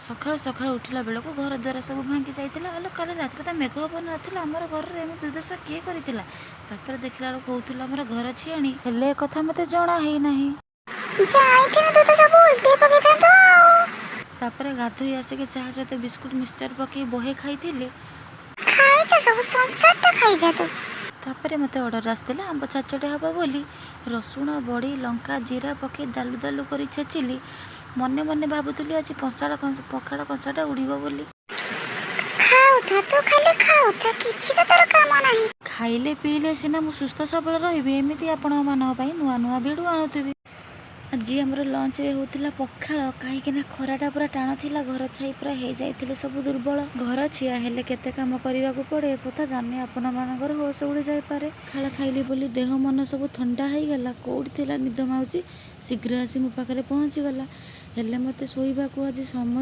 ସକାଳୁ ସକାଳୁ ଉଠିଲା ବେଳକୁ ଘର ଦ୍ୱାର ସବୁ ଭାଙ୍ଗି ଯାଇଥିଲା। ହେଲେ କାଲି ରାତିରେ ତ ମେଘ ପବନ ନଥିଲା, ଆମର ଘରରେ ଏମିତି ଦୁର୍ଦ୍ଦଶା କିଏ କରିଥିଲା? ତାପରେ ଦେଖିଲା ବେଳକୁ ହଉଥିଲା ଆମର ଘର ଛିଆଣି। ହେଲେ ଏ କଥା ମୋତେ ଜଣା ହେଇନାହିଁ। ଜାଣିଥିଲେ ତୁ ତ ସବୁ ଉଲ୍ଟେଇ ପକେଇଥାନ୍ତୁ ଆଉ। ତାପରେ ଗାଧୋଇ ଆସିକି ଚାହା ସହିତ ବିସ୍କୁଟ ମିକ୍ସଚର ପକେଇ ବହେ ଖାଇଥିଲି। ଖାଇଛ, ସବୁ ସଂସାରଟା ଖାଇଯା ତୁ। ତାପରେ ମୋତେ ଅର୍ଡ଼ର ଆସିଥିଲା ଆମ୍ବ ଛାଚଟେ ହେବ ବୋଲି। ରସୁଣ, ବଡ଼ି, ଲଙ୍କା, ଜିରା ପକେଇ ଦାଲୁ ଦାଲୁ କରି ଛେଚିଲି। ମନେ ମନେ ଭାବୁଥିଲି ଆଜି ପଖାଳ କଂସାଟା ଉଡ଼ିବ ବୋଲି। ଖାଉଥା, ତୁ ଖାଲି ଖାଉଥା, କିଛି ତ ତୋର କାମ ନାହିଁ। ଖାଇଲେ ପିଇଲେ ସିନା ମୁଁ ସୁସ୍ଥ ସବଳ ରହିବି, ଏମିତି ଆପଣମାନଙ୍କ ପାଇଁ ନୂଆ ନୂଆ ଭିଡ଼ିଓ ଆଣୁଥିବି। ଆଜି ଆମର ଲଞ୍ଚରେ ହେଉଥିଲା ପଖାଳ, କାହିଁକି ନା ଖରାଟା ପୁରା ଟାଣ ଥିଲା। ଘର ଛାଇ ପୁରା ହେଇଯାଇଥିଲେ ସବୁ ଦୁର୍ବଳ। ଘର ଛିଆ ହେଲେ କେତେ କାମ କରିବାକୁ ପଡ଼େ, ଏ କଥା ଜାଣି ଆପଣମାନଙ୍କର ହୋସ ଉଡ଼ି ଯାଇପାରେ। ପଖାଳ ଖାଇଲି ବୋଲି ଦେହ ମନ ସବୁ ଥଣ୍ଡା ହେଇଗଲା। କେଉଁଠି ଥିଲା ନିଦ ମାଉସୀ, ଶୀଘ୍ର ଆସି ମୋ ପାଖରେ ପହଞ୍ଚିଗଲା। ହେଲେ ମୋତେ ଶୋଇବାକୁ ଆଜି ସମୟ